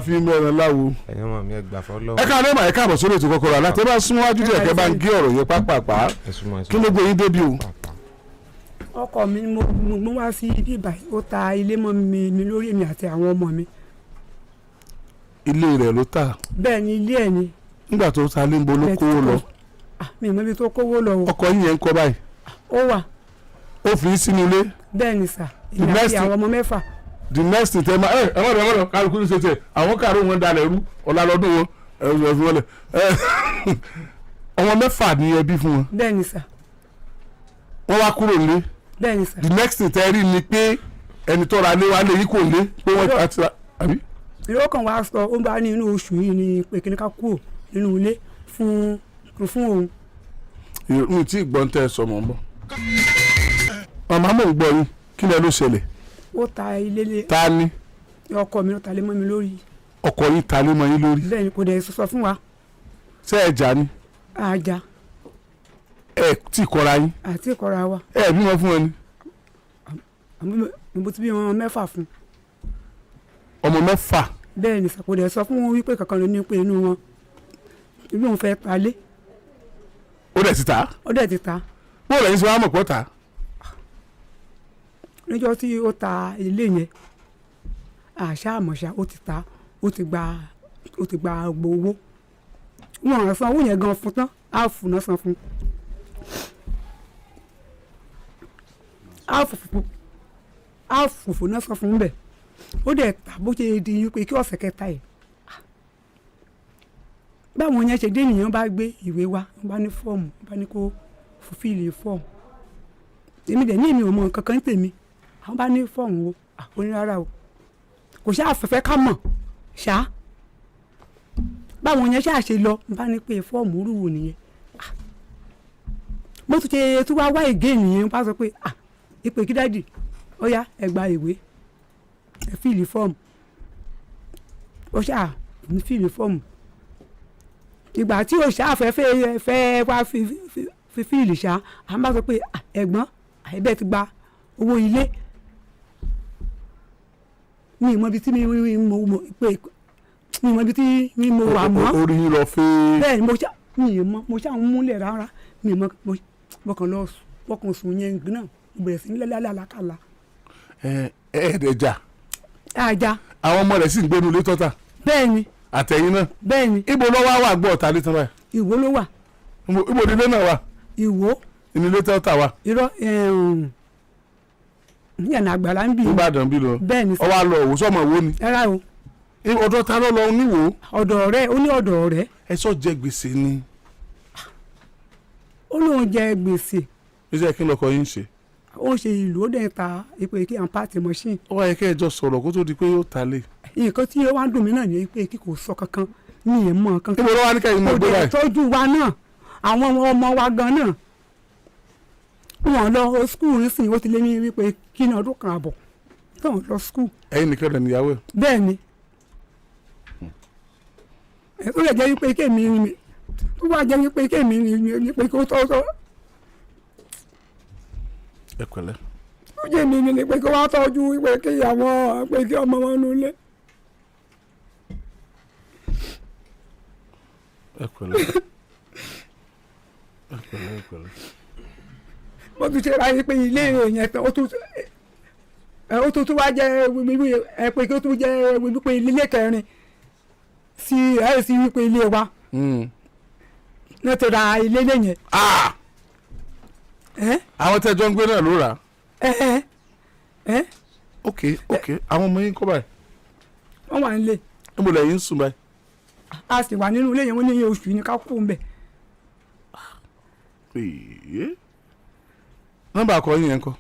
fi mẹ́ran láwo. Ẹ̀yin ọmọ mi, ẹ gbà fọlọ́. Ẹ káàárọ̀ mà, ẹ káàbọ̀ sórí ètò Kọ́kọ́rọ́ Alátẹ. Bá sún wájú díẹ̀, kẹ́ bá ń gé ọ̀rọ̀ yẹn pápápá. Ẹ súnmọ́, ẹ Kí ló gbé yín débi o? Ọkọ mi ni mo wá sí ibi báyìí, ó ta ilé mọ́ mi lórí, èmi àti àwọn ọmọ mi. Ilé rẹ̀ ló tà? Bẹ́ẹ̀ ni, ilé ẹ̀ ni. Nígbà tó ta lé, ń bo ló kówó lọ? Ah, mi ò mọ ibi tó kówó lọ o. Ọkọ yín yẹn ń kọ́ báyìí? Ó wà. Ó fi í sínú ilé? Bẹ́ẹ̀ ni sà, èmi The àti àwọn ọmọ 6. The next thing tẹ ma ẹ ẹ má dọ̀ kálukú ní ṣètì àwọn kàró wọn dalẹ̀ rú ọ̀la lọ́dún wọn, ẹ ẹ fi wọn lẹ̀. Ẹ ọmọ 6 ní ẹbí fún wọn? Bẹ́ẹ̀ ni sà. Wọ́n wá kúrò nílé? Bẹ́ẹ̀ ni sà. The next thing tẹ rí ni pé ẹni tó ra lé wa lé yìí kò lé pé wọ́n ti ra, àbí? Ìró kan wá sọ, ó bá ní inú oṣù yìí ni pé kí ni ká kúrò nínú ilé fún òun. N tí gbọ́n tẹ́ ẹ sọ, mọ̀ ń bọ̀. Màmá, mò ń gbọ́ yín. Kí lẹ ló ṣẹlẹ̀? Ó ta ilé lé. Ta ni? Ọkọ mi ló ta ilé mọ́ mi lórí. Ọkọ yín ta lé mọ́ yín lórí? Bẹ́ẹ̀ ni, kò dẹ̀ sọ fún wa. Ṣé ẹ jà ni? Àjà. Ẹ tí kọra yín? Àti ìkọra wa. Ẹ bímọ fún ẹ ni? Àmọ́ mo ti bí wọn 6 fún. Ọmọ 6? Bẹ́ẹ̀ ni sà, kò dẹ̀ sọ fún wọn wípé kankan ló ní pé inú wọn ibi òun fẹ́ ta lé. Ó dẹ̀ ti ta? Ó dẹ̀ ti ta. Bó lẹ́yìn sọ wá mọ̀ pọ̀ ta? Níjọ́ tí ó ta ilé yẹn, àṣà àmọ̀ṣà, ó ti ta, ó ti gba gbogbo owó. Wọn à san owó yẹn gan fún tán, áàfù náà san fún, áàfù fún náà san fún bẹ́ẹ̀. Ó dẹ̀ ta. Bó ṣe di pé kí ọ̀sẹ̀ kẹta yìí, báwọn yẹn ṣe dé nìyẹn, bá gbé ìwé wá, wọ́n bá ní fọ́ọ̀mù, wọ́n bá ní kó fill fọ́ọ̀mù. Èmi dẹ̀ ní èmi ò mọ nǹkan kan tèmi. Àwọn bá ní fọ́ọ̀mù wo àpò ní rárá o, kò ṣáà fẹ́fẹ́ ká mọ̀ ṣá. Báwọn yẹn ṣáà ṣe lọ, n bá ní pé fọ́ọ̀mù rúwò nìyẹn. Ah, mo tún ṣe tún wá wá ìgé nìyẹn, n bá sọ pé, ah, ìpè kí daddy, ó yá, ẹ gba ìwé, ẹ fill fọ́ọ̀mù. Ó ṣáà ní fill fọ́ọ̀mù. Ìgbà tí ó ṣáà fẹ́ fẹ́ fẹ́ wá fi fill ṣá, à ń bá sọ pé, ah, ẹ̀gbọ́n àìbẹ́ ti gba owó ilé. Mi ì mọ ibi tí mi mo pé, mi ì mọ ibi tí mi mo wà mọ́. Orí yín lọ fẹ́. Bẹ́ẹ̀ ni, mo ṣá mi ì mọ, mo ṣá ń múlẹ̀ rárá, mi ì mọ. Mo kàn lọ sùn, mo kàn sùn yẹn náà, mo bẹ̀rẹ̀ sí ní lálàkàlà. Ẹ ẹ ẹ̀ẹ́dẹ̀jà? Àjà. Àwọn ọmọ rẹ̀ sì ń gbénu ilé tọ́ta? Bẹ́ẹ̀ ni. Àtẹ̀yìn náà? Bẹ́ẹ̀ ni. Ibo ló wá wà gbọ́ ọ̀tá létí báyìí? Ìwó ló wà. Ibo nílé náà wà? Ìwó. Inú ilé tọ́ta wà? Irọ́, yànnà àgbàlá ń bì. Nìbàdàn bí lọ? Bẹ́ẹ̀ ni. Ọwọ́ àlọ́ òwò sọmọ wo ni? Ẹ rà o. Ọ̀dọ̀ ta ló lọ níwò? Ọ̀dọ̀ ọ̀rẹ́, ó ní ọ̀dọ̀ ọ̀rẹ́. Ẹ sọ jẹ gbèsè ni? Ó lóun jẹ gbèsè. Iṣẹ́ kí lọkọ yín ṣe? Ó ń ṣe ìlú, ó dẹ̀ ta ìpè kí àwọn pàtì machine. Ó wáyé kẹ́ ẹ jọ sọ̀rọ̀ kó tó di pé yóò ta lé. Nǹkan tí ó wá ń dùn mí náà ni pé kí kò sọ kankan, mi ì mọ kankan. Ibo ló wá ní kẹ́yìn mọ̀ Kò gbé dẹ̀ báyìí? tọ́jú wa náà, àwọn ọmọ wa gan náà, wọn lọ school nísìnyí. Ó ti lé ní wípé kí ní ọdún kan àbọ̀ tó ń lọ school. Ẹ̀yin nìkan rẹ̀ níyàwó ẹ̀? Bẹ́ẹ̀ ni. Ẹ̀ tó lè jẹ́ wípé kémi ni, tó wá jẹ́ wípé kémi ni pé kó tọ́ tọ́. Ẹ pẹ̀lẹ́. Ó jẹ́ mi ni pé kó wá tọ́jú wípé kí àwọn pé kí ọmọ wọn nulẹ̀. Ẹ pẹ̀lẹ́, ẹ pẹ̀lẹ́, ẹ pẹ̀lẹ́. Bó tún ṣe ra yín pé ilé yẹn tán, ó tún tún wá jẹ́ wíwí ẹ pé kí ó tún jẹ́ wípé ilé kẹrin sí ẹ sí wípé ilé wa náà ti ra ilé yẹn. Ah! Ẹ Àwọn tẹ́jọ́ ń gbé náà ló rà á? Ẹ ẹ ẹ. Ok, àwọn ọmọ yín kọ́ báyìí? Wọ́n wà nílé. Níbo lẹ́yìn ń sùn báyìí? A sì wà nínú ilé yẹn, wọ́n ní iye oṣù yìí ní ká kú ń bẹ̀. Èé. Nọ́mbà akọ yín yẹn kọ́?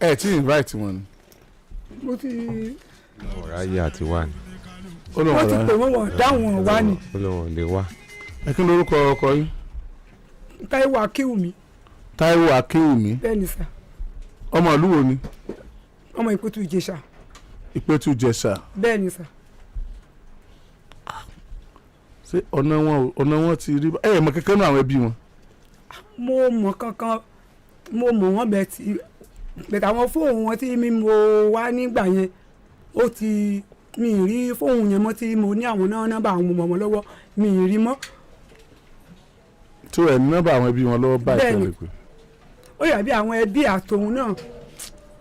Ẹ tí invite wọn ni? Mo ti Ọ̀rọ̀ ayé àti wà ní. Ó lóun Wọ́n ti ọ̀rọ̀ pè wọ́n, wọ́n dáhùn, wọn wá ni. Ó lóun ò lè wá. Ẹ kí lorúkọ ọkọ yín? Táíwò Akéwùmí. Táíwò Akéwùmí? Bẹ́ẹ̀ ni sà. Ọmọ ìlú wo ni? Ọmọ Ìpẹ́tù Ìjẹ̀ṣà. Ìpẹ́tù Ìjẹ̀ṣà? Bẹ́ẹ̀ ni sà. Ṣé ọ̀nà wọn ti rí ẹ mọ̀ kẹ́kẹ́ náà àwọn ẹbí wọn? Mo mọ̀ kankan, mo mọ̀ wọ́n bẹ́ẹ̀ tí Bẹ̀tẹ̀ àwọn fóònù wọn tí mi mo wá nígbà yẹn, ó ti mi ì rí fóònù yẹn mọ́ tí mo ní àwọn náà nọ́mbà àwọn ọmọ wọn lọ́wọ́, mi ì rí mọ́. Tó ẹ̀ ní nọ́mbà àwọn ẹbí wọn lọ́wọ́ báyìí? Bẹ́ẹ̀ni. Tẹ́lẹ̀ pé Ó yà bí àwọn ẹbí àtòun náà,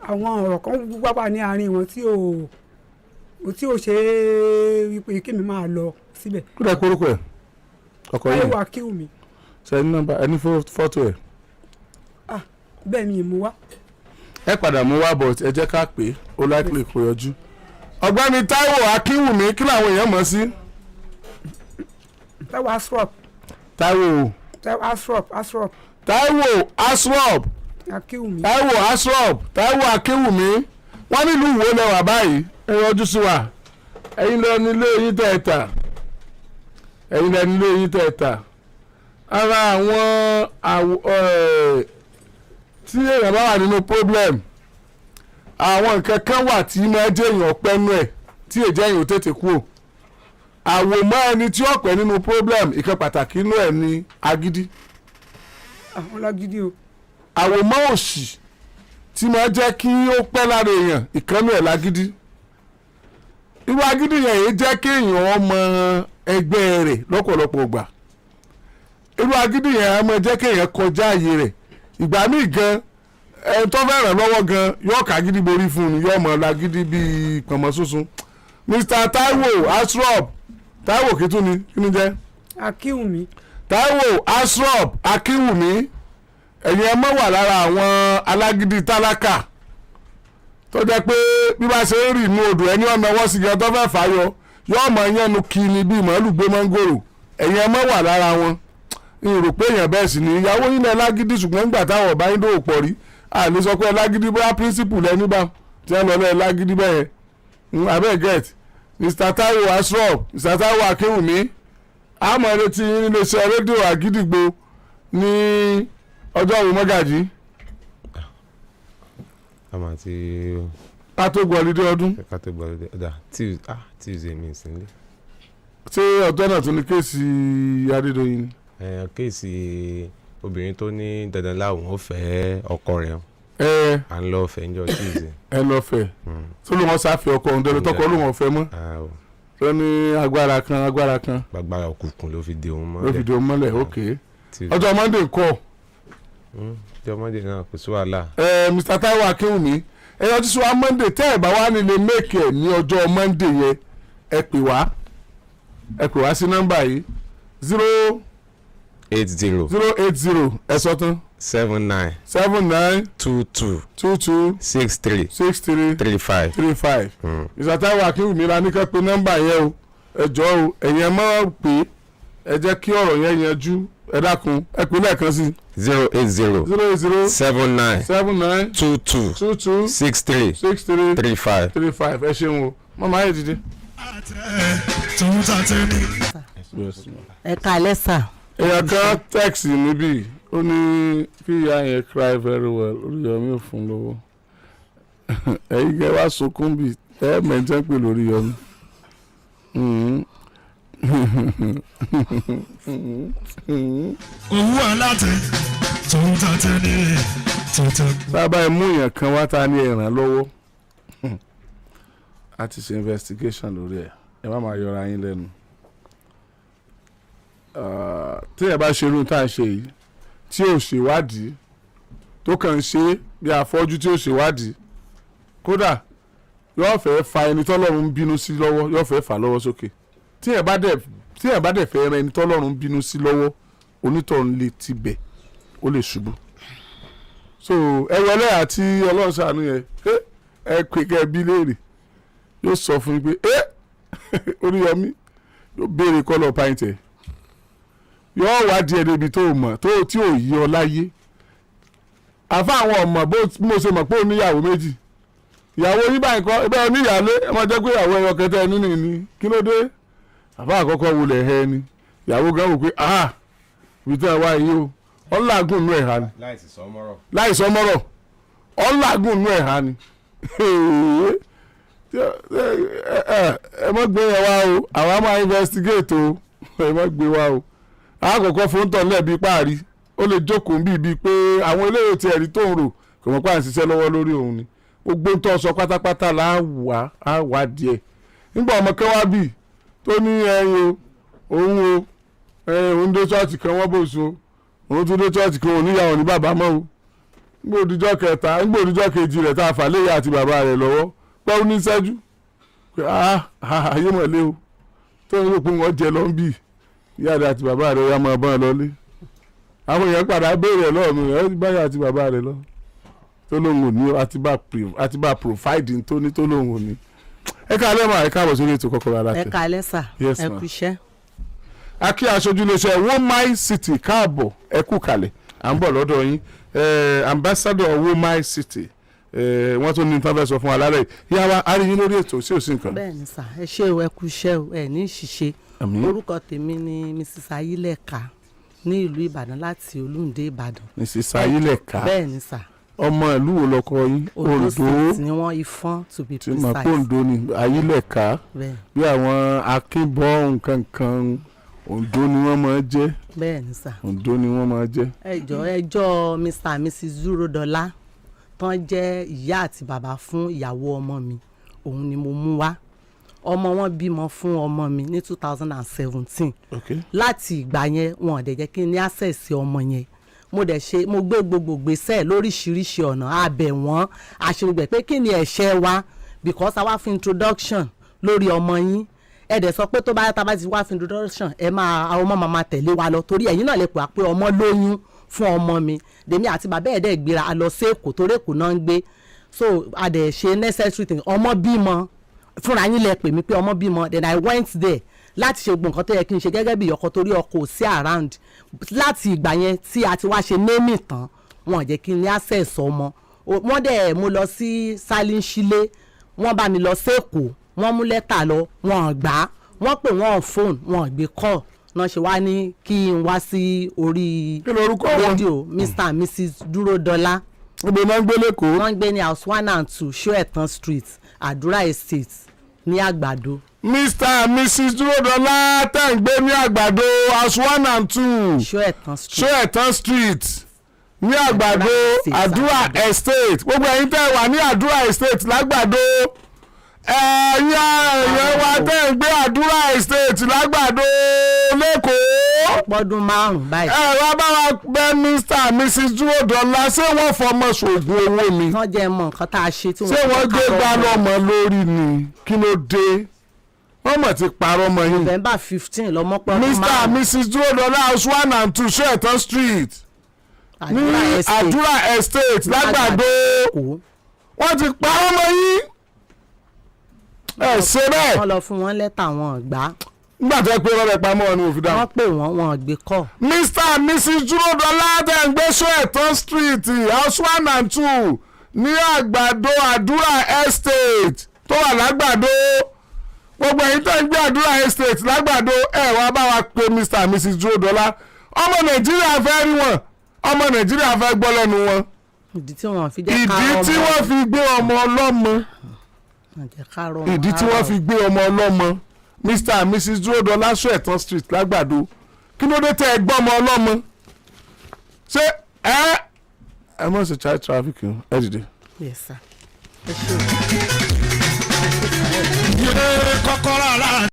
àwọn ọ̀rọ̀ kan wá wà ní àárín wọn tí ò ṣe é wípé kí mi máa lọ síbẹ̀. Kó dẹ̀ kórúkọ ẹ̀ ọkọ yìí? Táíwò Akínwùmí. Ṣe ní nọ́mbà ẹni fọ́tò ẹ̀? Ah, bẹ́ẹ̀ mi ì mú wá. Ẹ padà mú wá, but ẹ jẹ́ ká pè é, ó likely kó yọjú. Ọ̀gbẹ́ni Táíwò Akínwùmí, kí làwọn èèyàn mọ̀ sí? Táíwò Asrop. Táíwò? Táíwò Asrop, Asrop. Táíwò Asrop. Akínwùmí. Táíwò Asrop, Táíwò Akínwùmí, wọ́n nílùú wo lẹ́wà báyìí? Ẹ yọjú sí wa. Ẹ̀yin lẹ nílé yín tẹ̀ ẹ̀ tà, ẹ̀yin lẹ nílé yín tẹ̀ ẹ̀ tà. Ara àwọn tí èèyàn bá wà nínú problem, àwọn nǹkan kan wà tí máa jẹ́ èèyàn pẹ́nu ẹ̀, tí èjẹ́ èèyàn ò tètè kú o. Àwòmọ́ ẹni tí ó pẹ́ nínú problem, ìkan pàtàkì inú ẹ̀ ní agídí. Àwọn lágídí o. Àwòmọ́ òṣì tí máa jẹ́ kí ó pẹ́ lára èèyàn, ìkànnì ẹ̀ lágídí. Irú agídí yẹn yìí jẹ́ kí èèyàn ọmọ ẹgbẹ́ rẹ̀ lọ́pọ̀lọpọ̀ gbà. Irú agídí yẹn á máa jẹ́ kí èèyàn kọjá ààyè rẹ̀. Ìgbà míì gan, ẹni tó fẹ́ ràn lọ́wọ́ gan yóò ká gidi borí fún un, yóò mọ̀ lágídí bíi pọ̀nmọ́ sunsun. Mr Taiwo Asrop, Taiwo kìtú ni, kí ni jẹ́? Akínwùmí. Taiwo Asrop Akínwùmí, ẹ̀yin ẹ mọ́ wà lára àwọn alágídí tálákà tó jẹ́ pé bí bá ṣe ń rì inú odò, ẹni ọ̀nà ọwọ́ sí gan tó fẹ́ fàáyọ, yóò mọ yẹnu kí ni bíi màálù gbé mọ́ngòrò. Ẹ̀yin ẹ mọ́ wà lára wọn. N rò pé èèyàn bẹ́ẹ̀ sì ni ìyàwó yín náà lágídí, ṣùgbọ́n nígbà táwọn ọ̀bá yín dòwò pọ̀ rí, a lè sọ pé lágídí, bóyá principle lẹ́ní bá tí wọ́n lọ lẹ́ẹ̀ lágídí bẹ́ẹ̀ yẹn. Abẹ́ get Mr Taiwo Asrop, Mr Taiwo Akínwùmí, àmọ́ retí yín nílé iṣẹ́ rédíò Àgídìgbò ní ọjọ́ òun mọ́gàjì. A máa ti Ká tó gbọ́ ọlídé ọdún. Ká tó gbọ́ ọlídé ọ̀dà Tuesday, ah, Tuesday mi sí nílé. Ṣé ọjọ́ náà tún ní case Adédọ̀yìn ni? Ẹ case obìnrin tó ní dandan láwọn ò fẹ́ ọkọ rẹ̀. Ẹ. À ń lọ fẹ́ níjọ́ Tuesday. Ẹ lọ fẹ́ tó ló wọn sáfẹ́ ọkọ òun dandan, tọkọ ló wọn fẹ́ mọ́. Ah, o. Tó ní agbára kan, agbára kan. Gbàgbára òkùnkùn ló fi de òun mọ́lẹ̀. Ló fi di òun mọ́lẹ̀, ok. Tuesday. Ọjọ́ Monday kọ́? Ọjọ́ Monday náà kò sí wàhálà. Ẹ Mr Taiwo Akínwùmí, ẹ yọjú sí wa Monday. Tẹ́ ẹ bá wá nílé make ẹ ní ọjọ́ Monday yẹn, ẹ pè wá, ẹ pè wá sí nọ́mbà yìí: 0 80. 080, ẹ sọ tán. 79. 79. 22. 22. 63. 63. 35. 35. Mr Taiwo Akínwùmí la ní ká pe nọ́mbà yẹn o. Ẹ jọ̀ọ́ o, ẹ̀yin ẹ má pè é, ẹ jẹ́ kí ọ̀rọ̀ yẹn yanjú. Ẹ dákun, ẹ pè lẹ́ẹ̀kan sí. 080. 080. 79. 79. 22. 22. 63. 63. 35. 35. Ẹ ṣeun o, mọ́mọ́ ayé dìde. Tòun tàtẹ́ ni. Ẹ káalẹ́ sà. Èèyàn kan text níbí, ó ní kí ìyá yẹn cry very well, Oríyọmí ò fún lówó. Ẹ̀yin kẹ́ wá sunkún bí ẹ mẹ́tẹ́ pè lóríyọmí. Owó alátẹ tòun tàtẹ́ ni tòótọ́. Sábà ẹ mú èèyàn kan wá ta ní ẹ̀ràn lọ́wọ́, a ti ṣe investigation lórí ẹ̀, ẹ má máa yọra yín lẹ́nu. Ah, tí ẹ bá ṣe irú tá à ń ṣe yìí, tí ò ṣèwádìí, tó kàn ń ṣe bí afọ́jú tí ò ṣèwádìí, kódà yóò fẹ́ fa ẹni tọ́lọ́run ń bínú sí lọ́wọ́, yóò fẹ́ fà lọ́wọ́ sókè. Tí ẹ bá dẹ̀ fẹ́ ran ẹni tọ́lọ́run ń bínú sí lọ́wọ́, onítọ̀hún lè tibẹ̀ ó lè ṣubú. So ẹ wọlé àti Ọlọ́run ṣàánú yẹn. Ẹ pè kẹ́ ẹ bí léèrè, yóò sọ fún yín pé ẹ Oríyọmí yóò béèrè colour pant ẹ̀, yóò wádìí ẹ débi tó o mọ̀ tó tí ò yí ọ láyé. Àfa àwọn ọmọ bó mo ṣe mọ̀ pé ó níyàwó méjì, ìyàwó yín báyìí kọ́ ẹ bẹ́ẹ̀ níyàlé, ẹ máa jẹ́ pé ìyàwó ẹyọ kẹtẹ ẹ nínú ìní. Kí ló dé? Àfa àkọ́kọ́ wulẹ̀ ẹ ni ìyàwó gan wò pé ah, ibi tí a wá yìí o, ọ̀làgùn nù ẹ̀ ha ni. Láìsí sọmọ́rọ̀. Láì sọ mọ́rọ̀, ọ̀làgùn nù ẹ̀ ha ni. Ẹ má gbé yẹn wá o, àwa máa investigate o. Ẹ má gbé wá o. Àkọ́kọ́ fún tọ̀ lẹ́bi páàrí, ó lè jókòó bíi bíi pé àwọn eléyìí ti ẹ̀rí tó ń rò. Kò mọ̀ pé à ń ṣiṣẹ́ lọ́wọ́ lórí òun ni. Gbogbo ń tọ́ sọ pátápátá là á wà á wà díẹ̀. Nígbà ọmọ kan wá bì tó ní ẹyin o, òun o, òun dé ṣọ́ọ̀ṣì kan, wọ́n bò so òun tún dé ṣọ́ọ̀ṣì kan, òun níyàwó ní bàbá mọ́ o. Nígbà òdìjọ́ kẹta, nígbà òdìjọ́ kejì rẹ̀ tá a fà léyà àti bàbá rẹ̀ lọ́wọ́ pé ó ní sẹ́jú pé, ah, ayé mọ̀lẹ́ o, tó ń rò pé wọ́n jẹ lọ́n bì, ìyá rẹ̀ àti bàbá rẹ̀ ya máa bá a lọlé. Àwọn èèyàn padà béèrè lọ́wọ́ mi ẹ báyà àti bàbá rẹ̀ lọ tó lóun ò ní àti bá provide tó ní tó lóun ò ní. Ẹ káalẹ́ mà, ẹ káàbọ̀ sórí ètò Kọ́kọ́rọ́ Ẹ Alátẹ. káalẹ́ sà. Yes, Ẹ ma. kú iṣẹ́. Akí aṣojú iléeṣẹ́ Womai City káàbọ̀, ẹ kú kalẹ̀. À ń bọ̀ lọ́dọ̀ yín, ambassador Womai City, wọ́n tún ní nǹkan fẹ́ sọ fún wa lálẹ́ yìí. Yá wa, a rí yín lórí ètò sí òsì nǹkan. Bẹ́ẹ̀ ni sà, ẹ ṣé o, ẹ kú iṣẹ́ o, ẹ ní ìṣìṣe. Àmín. Orúkọ tèmi ni Mrs Ayílẹ̀ka ní ìlú Ìbàdàn, láti Olúǹde, Ìbàdàn. Mrs Ayílẹ̀ka. Bẹ́ẹ̀ ni sà. Ọmọ ìlú wo lọkọ yín? Ondo State ni wọ́n, Ifọ̀n to be Tí mo precise. pé Ondo ni Ayílẹ̀ka. Bẹ́ẹ̀. Bí àwọn akínbọ̀ nǹkan kan, Ondo ni wọ́n máa jẹ́. Bẹ́ẹ̀ ni sà. Ondo ni wọ́n máa jẹ́. Ẹjọ́, ẹjọ́ Mr and Mrs Dúródọlá tán jẹ́ ìyá àti bàbá fún ìyàwó ọmọ mi, òun ni mo mú wá. Ọmọ wọn bímọ fún ọmọ mi ní 2017. Láti ìgbà yẹn, wọn ò dẹ̀ jẹ́ kí n ní access sí ọmọ yẹn. Mo dẹ̀ ṣe, mo gbé gbogbo gbèsè lóríṣiríṣi ọ̀nà, abẹ̀ wọ́n, àṣegbè pé kí ni ẹ̀ṣẹ̀ wa, because a wá fún introduction lórí ọmọ yín. Ẹ dẹ̀ sọ pé tó bá tá a bá ti wá fún introduction, ẹ máa àwọn ọmọ máa tẹ̀lé wa lọ, torí ẹ̀yin náà lè pè wá pé ọmọ lóyún fún ọmọ mi. Lèmi àti bàbá ẹ̀ dẹ̀ gbéra, a lọ sí Èkó, torí Èkó náà ń gbé. So a dẹ̀ ṣe necessary thing. Ọmọ bímọ fúnra yín, lẹ pè mí pé ọmọ bímọ. Then I went there láti ṣe gbogbo nǹkan tó yẹ kí n ṣe gẹ́gẹ́ bí ọkọ, torí ọkọ ò sí around. Láti ìgbà yẹn tí a ti wá ṣe naming tán, wọn ò jẹ́ kí n ní access ọmọ. Wọ́n dẹ̀ mo lọ sí Sálíńsílé, wọ́n bá mi lọ sẹ́kọ̀ọ́, wọ́n mú lẹ́tà lọ, wọ́n ò gbà á. Wọ́n pè wọ́n fóònù, wọn ò gbé call náà. Ṣe wá ní kí n wá sí orí Kí lorúkọ wọn? rédíò. Mr and Mrs Dúródọlá. Ibo náà ń gbé lẹ́kọ̀ọ́? Wọ́n ń gbé ní house 1 and 2, Ṣóẹ̀tàn Street, Àdúrà Estate ní Àgbàdo. Mr and Mrs Dúródọlá tẹ̀ ń gbé ní Àgbàdo, house 1 and 2, Ṣóẹ̀tàn Street. Ṣóẹ̀tàn Street ní Àgbàdo, Àdúrà. Àdúrà Estate. Gbogbo ẹ̀yin tẹ́ wà ní Àdúrà Estate lágbàdo, ẹ̀yin ẹ̀yẹ wa tẹ́ ń gbé Àdúrà Estate lágbàdo lẹ́kọ̀ọ́, Pọ́dún 5 báyìí. Ẹ wá bá wa bẹ̀ Mr and Mrs Dúródọlá. Ṣé wọ́n fọmọ ṣoògùn owó ni? Wọ́n jẹ́ mọ nǹkan tá a ṣe tí Ṣé wọ́n gbé gbá lọ́mọ lórí ni? Kí ló dé? Wọ́n mọ̀ ti parọ́ mọ́ yín. November 15 lọ́mọ pọ́dún Mr and 5. Mrs Dúródọlá, house 1 and 2, Ṣóẹ̀tàn Street ní Àdúrà Estate. Àdúrà Estate lágbàdo. Èkó. Wọ́n ti parọ́ mọ́ yín, ẹ ṣe bẹ́ẹ̀. Wọ́n lọ fún wọn lẹ́tà, wọn ò gbà. Nígbà tó ẹ pé rọ́ọ̀rẹ́ pamọ́ ni òfin dáhùn. Wọ́n pè wọ́n, wọn ò gbé call. Mr and Mrs Dúródọlá tẹ̀ ń gbé Ṣóẹ̀tàn Street, house 1 and 2 ní Àgbàdo, Àdúrà Estate tó wà lágbàdo, gbogbo ẹ̀yin tẹ̀ ń gbé Àdúrà Estate lágbàdo, ẹ wá bá wa pé Mr and Mrs Dúródọlá. Ọmọ Nàìjíríà fẹ́ rí wọn, ọmọ Nàìjíríà fẹ́ gbọ́ lẹ́nu wọn. Ìdí tí wọ́n fi jẹ́ ká Ìdí tí wọ́n fi gbé ọmọ ọlọ́mọ. Wọ́n jẹ́ ká rọmọ. Ìdí tí wọ́n fi gbé ọmọ ọlọ́mọ. Mr and Mrs Dúródọlá, Ṣóẹ̀tàn Street lágbàdo, kí ló dé tẹ́ ẹ gbọ́ ọmọ ọlọ́mọ? Ṣé ẹ mọ̀ sí child trafficking? Ẹ dìde. Yes sir, ẹ ṣé o. Yé, kọ́kọ́rọ́ aláàtẹ.